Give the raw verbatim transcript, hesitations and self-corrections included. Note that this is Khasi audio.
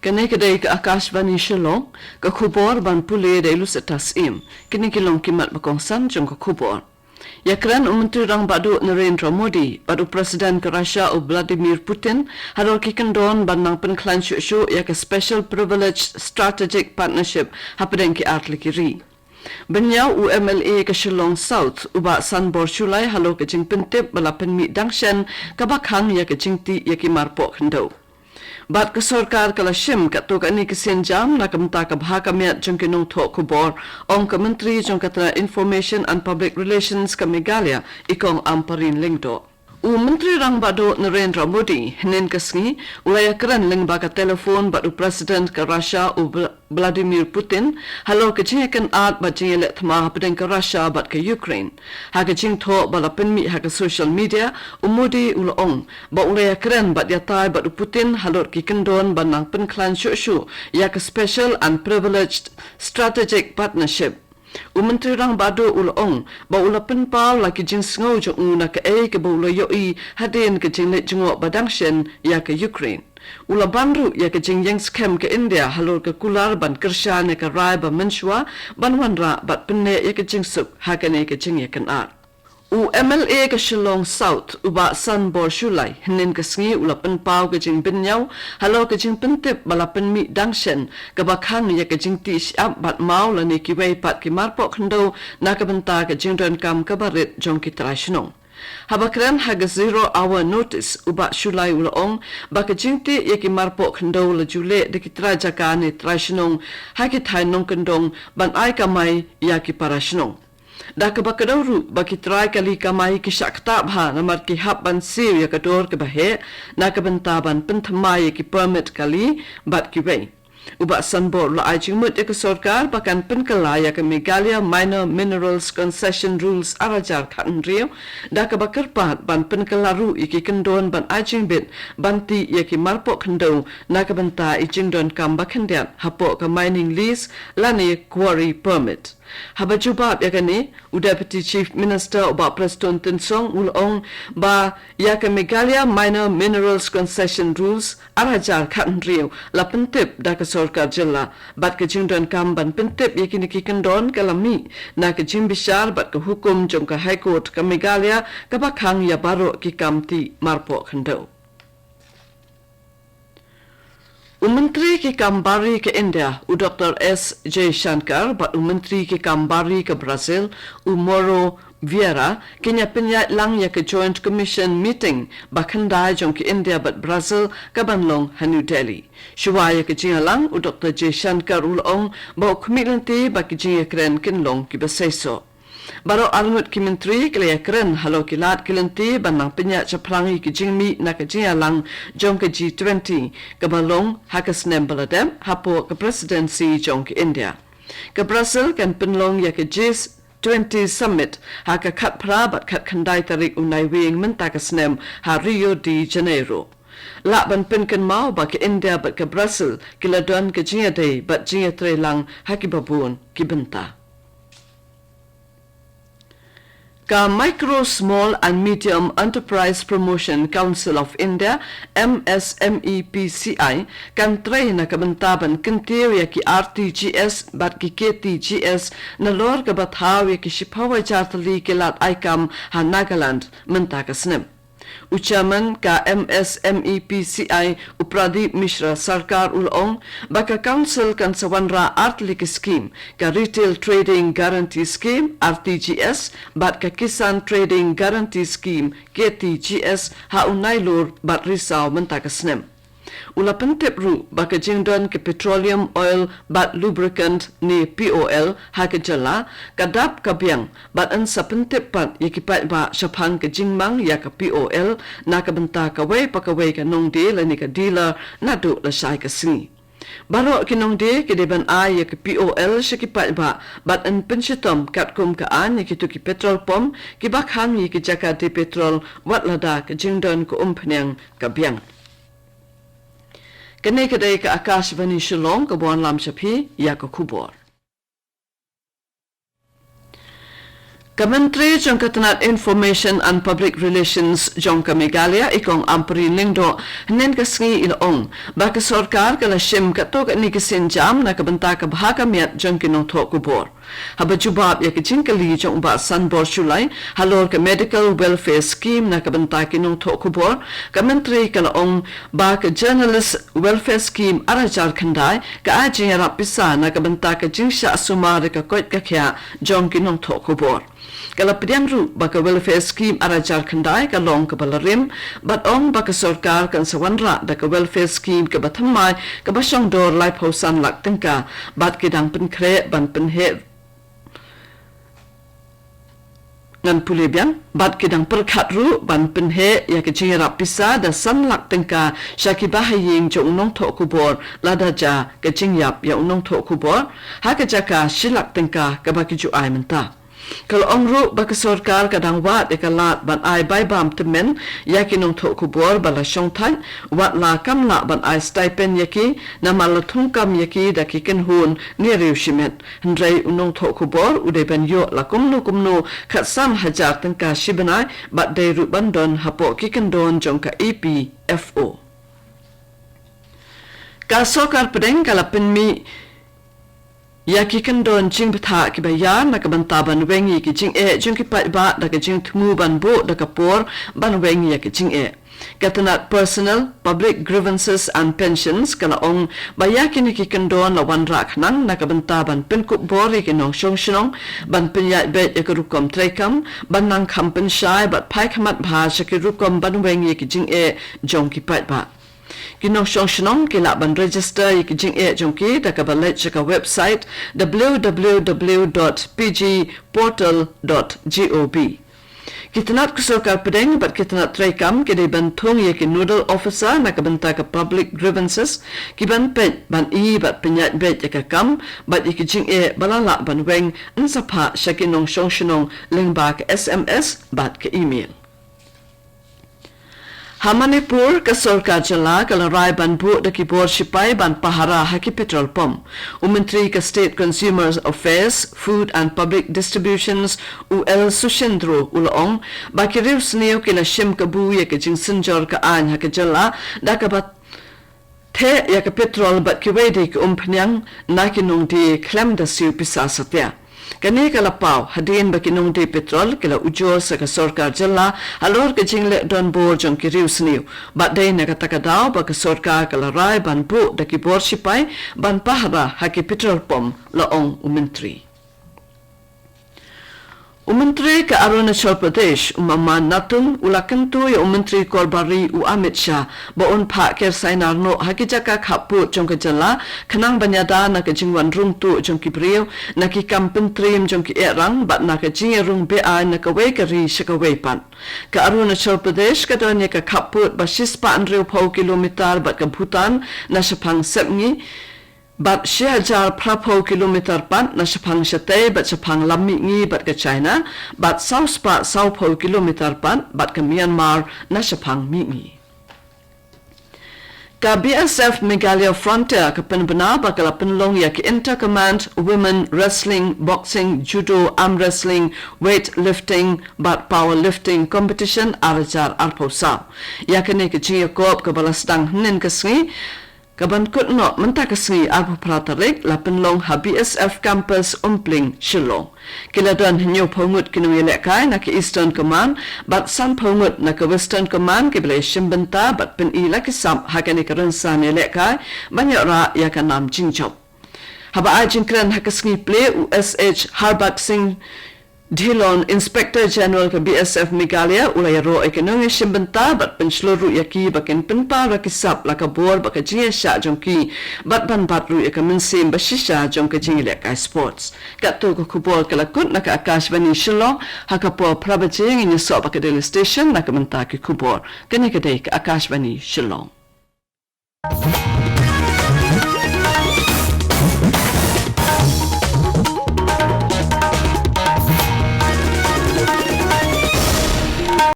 Kane ka dei ka Akashvani Shillong, ka khubor ban pule da i Lucetta Syiem. Kine ki long ki mat ba kongsan jong ka khubor. Ïakren u Myntri Rangbah Duh Narendra Modi bad u President ka Russia u Vladimir Putin halor ki kyndon ban nang pynkhlaiñ shuh shuh ïa ka Special Privileged Strategic Partnership hapdeng ki artylli ki ri. Bynñiaw u M L A ka Shillong South u Bah Sanbor Shullai halor ka jingpyntip ba la pynmih dang shen kaba khang ïa ka jingtih ïa ki marpoh khyndew. Bad ka sorkar ka la shim katto katne ki sienjam na ka bynta ka bha ka miat jong ki nongthoh khubor, ong ka Myntri jong ka tnat Information and Public Relations ka Meghalaya, i Kong Ampareen Lyngdoh. U Myntri Rangbah Duh Narendra Modi, hynnin ka sngi, u la ïakren lyngba ka telephone bad u President ka Russia u Vla-, Vladimir Putin, halor ka jingïakynad bad jingïaleh thma hapdeng ka Russia bad ka Ukraine. Ha ka jingthoh ba la pynmih ha ka social media, u Modi u la ong ba u la ïakren bad ïatai bad u Putin halor ki kyndon ban nang pynkhlaiñ shuh shuh ïa ka Special and Privileged Strategic Partnership. U Myntri Rangbah Duh u la ong ba u la pynpaw la ki jingsngew jong u na kaei kaba u la ïohi hadien ka jingleit jngoh ba dang shen ïa ka Ukraine. U la ban ruh ïa ka jingïeng skhem ka India halor ka kular ban kyrshan ïa ka rai ba mynshuwa ban wanrah bad pynneh ïa ka jingsuk ha kane ka jingïakynad. U M L A ka Shillong South u Bah Sanbor Shullai, hynnin ka sngi u la pynpaw ka jingbynñiaw halor ka jingpyntip ba la pynmih dang shen kaba khang ïa ka jingtih shyiap bad maw lane kiwei pat ki marpoh khyndew na ka bynta ka jingdonkam kaba rit jong ki trai shnong. Haba kren ha ka Zero Hour Notice, u Bah Shullai u la ong ba ka jingtih ïa ki marpoh khyndew la ju leh da ki trai jaka ne trai shnong ha ki thaiñ nongkyndong ban ai kamai ïa ki para shnong. Da kaba kdew ruh ba ki trai kali kamai ki shah ktah bha namar ki hap ban siew ïa ka dor kaba heh na ka bynta ban pynthymmai ïa ki permit kali bad kiwei. U Bah Sanbor u la ai jingmut ïa ka sorkar ba kan pynkylla ïa ka Meghalaya Minor Minerals Concession Rules ar hajar khathynriew, da kaba kyrpad ban pynkylla ruh ïa ki kyndon ban ai jingbit ban tih ïa ki marpoh khyndew na ka bynta i jingdonkam ba khyndiat hapoh ka mining lease lane quarry permit. Haba jubab ïa kane, u Deputy Chief Minister u Bah Prestone Tynsong u la ong ba ïa ka Meghalaya Minor Minerals Concession Rules ar hajar khathynriew la pyntip da ka sorkar jylla, bad ka jingdonkam ban pyntip ïa kine ki kyndon ka la mih na ka jingbishar bad ka hukum jong ka High Court ka Meghalaya kaba khang ïa baroh ki kam tih marpoh khyndew. U Myntri ki kam bar ri ka India, u Doctor S Jaishankar, bad u Myntri ki kam bar ri ka Brazil, u Mauro Vieira, kin ïa pynïaid lang ïa ka Joint Commission meeting ba khyndai jong ka India bad Brazil kaban long ha New Delhi. Shuwa ïa ka jingïalang, u Doctor Jaishankar u la ong ba u khmih lynti ba ki jingïakren kin long kiba seisoh. Baroh arngut ki myntri ki la ïakren halor ki lad ki lynti ban nang pynïaid shaphrang ïa ki jingmih na ka jingïalang jong ka G twenty kaba long ha ka snem ba la dep hapoh ka presidency jong ka India. Ka Brazil kan pynlong ïa ka G twenty Summit ha ka khatphra bad khatkhyndai tarik u Naiwieng mynta ka snem ha Rio de Janeiro. Lah ban pynkynmaw ba ka India bad ka Brazil ki la don ka jingïadei bad jingïatreilang ha kiba bun ki bynta. Ka Micro, Small and Medium Enterprise Promotion Council of India, M S M E P C I, kan trei na ka bynta ban kyntiew ïa ki R T G S bad ki K T G S nalor kaba thaw ïa ki shiphew hajar tylli ki lad ai kam ha Nagaland mynta ka snem. U Chairman ka M S M E P C I, u Pradeep Mishra Sarkar u la ong ba ka Council kan sa wanrah ar tylli ki scheme, ka Retail Trading Guarantee Scheme, R T G S, bad ka Kisan Trading Guarantee Scheme, K T G S, ha u Nailur bad Risaw mynta ka snem. U la pyntip ruh ba ka jingdon ka Petroleum Oil bad Lubricant ne P O L ha ka jylla ka dap ka biang, bad yn sa pyntip pat ïa ki paidbah shaphang ka jingmang ïa ka P O L na ka bynta kawei pa kawei ka nongdie lane ka dealer naduh lashai ka sngi. Baroh ki nongdie ki dei ban ai ïa ka P O L sha ki paidbah bad yn pynshitom katkum ka aiñ ïa kito ki petrol pump kiba khang ïa ki jaka die petrol wat lada ka jingdon ka umphniang ka biang. Kane ka dei ka Akashvani Shillong kaba wanlam sha phi ïa ka khubor. Ka Myntri jong ka tnat Information and Public Relations jong ka Meghalaya, i Kong Ampareen Lyngdoh, hynnin ka sngi i la ong ba ka sorkar ka la shim katto katne ki sienjam na ka bynta ka bha ka miat jong ki nongthoh khubor. Haba jubab ïa ka jingkylli jong u Bah Sanbor Shullai halor ka Medical Welfare Scheme na ka bynta ki nongthoh khubor, ka Myntri ka la ong ba ka Journalist Welfare Scheme ar hajar khyndai ka ai jingïarap pisa na ka bynta ka jingshah sumar ïa ka koit ka khiah jong ki nongthoh khubor. Ka la pdiang ruh ba ka Welfare Scheme ar hajar khyndai ka long kaba la rim, bad ong ba ka sorkar kan sa wanrah da ka Welfare Scheme kaba thymmai kaba shong dor laiphew san lak tyngka, bad ki dang pynkhreh ban pynheh ngan pule biang, bad ki dang pyrkhat ruh ban pynheh ïa ka jingïarap pisa da san lak tyngka sha ki bahaïing jong u nongthoh khubor, lada jia ka jingïap ïa u nongthoh khubor ha ka jaka shi lak tyngka kaba ki ju ai mynta. Ka la ong ruh ba ka sorkar ka dang wad ïa ka lad ban ai bai bam tymmen ïa ki nongthoh khubor ba la shongthait, wat la kam lah ban ai stipend ïa ki, namar la thungkam ïa ki da ki kynhun ne riew shimet. Hynrei u nongthoh khubor u dei ban ïoh la kumno kumno khatsan hajar tyngka shi bnai, bad dei ruh ban don hapoh ki kyndon jong ka E P F O. Ka sorkar pdeng ka la pynmih ïa ki kyndon jingbthah kiba ïar na ka bynta ban weng ïa ki jingeh jong ki paidbah da ka jingthmu ban buh da ka por ban weng ïa ki jingeh. Ka tnat Personnel, Public Grievances and Pensions ka la ong ba ïa kine ki kyndon la wanrah khnang na ka bynta ban pynkup bor ïa ki nongshong shnong, ban pynïaid beit ïa ka rukom treikam, ban nang kham pynshai bad phai khmat bha sha ki rukom ban weng ïa ki jingeh jong ki paidbah. Ki nongshong shnong ki lah ban register ïa ki jingeh jong ki da kaba leit sha ka website w w w dot p g portal dot g o v. Ki tnat ka sorkar pdeng bad ki tnat treikam ki dei ban thung ïa ki nodal officer na ka bynta ka public grievances, ki ban peit, ban ïoh bad pynïaid beit ïa ka kam bad ïa ki jingeh ba la lah ban weng, yn sa phah sha ki nongshong shnong lyngba ka S M S bad ka email. Ha Manipur, ka sorkar jylla ka la rai ban buh da ki bor shipai ban pahara ha ki petrol pump. U Myntri ka State Consumer Affairs, Food and Public Distributions, u L Sushindro, u la ong ba ki riew sniew ki la shim kabu ïa ka jingsynjor ka aiñ ha ka jylla da kaba theh ïa ka petrol bad kiwei de ki umphniang na ki nongdie khlem da siew pisa satia. Kane ka la paw hadien ba ki nongdie petrol ki la ujor sha ka sorkar jylla halor ka jingleh donbor jong ki riew sniew, bad dei na kata ka daw ba ka sorkar ka la rai ban buh da ki bor shipai ban pahara ha ki petrol pump, la ong u Myntri. U Myntri ka Arunachal Pradesh, u Mama Natung, u la kyntu ïa u Myntri Korbari, u Amit Shah, ba un phah ker sainar noh ha ki jaka khappud jong ka jylla, khnang ban ïada na ka jingwan rung tuh jong ki briew na ki kam pyntriem jong ki ehrang bad na ka jingïarung be-aiñ na kawei ka ri sha kawei pat. Ka Arunachal Pradesh ka don ïa ka khappud ba shispah hynriewphew kilometer bad ka Bhutan na shaphang sepngi, bad shi hajar phraphew kilometer pat na shaphang shatei bad shaphang lam mihngi bad ka China, bad sawspah sawphew kilometer pat bad ka Myanmar na shaphang mihngi. Ka B S F Meghalaya Frontier ka pynbna ba ka la pynlong ïa ka Inter Command Women Wrestling, Boxing, Judo, Arm Wrestling, Weight Lifting bad Power Lifting Competition ar hajar arphew saw. Ïa kane ka jingïakop kaba la sdang hynnin ka sngi, ka ban kut noh mynta ka sngi arphew phra tarik, la pynlong ha B S F Campus Umpling, Shillong. Ki la don hynñiewphew ngut ki nongïalehkai na ka Eastern Command bad sanphew ngut na ka Western Command kiba la ïashim bynta bad pyni la ki sap ha kane ka rynsan ïalehkai ban ïoh rah ïa ka nam jingjop. Haba ai jingkren ha ka sngi plie, u S H Harbakh Singh Dhillon, Inspector General ka B S F Meghalaya, u la ïaroh ïa ki nongïashim bynta bad pynshlur ruh ïa ki ba kin pynpaw la ki sap la ka bor bad ka jingïaishah jong ki bad ban bat ruh ïa ka mynsiem ba shisha jong ka jingïalehkai sports. Katto ka khubor ka la kut na ka Akashvani Shillong. Ha ka por phra baje ngin ïasoh bad ka Delhi Station na ka bynta ki khubor. Kane ka dei ka Akashvani Shillong.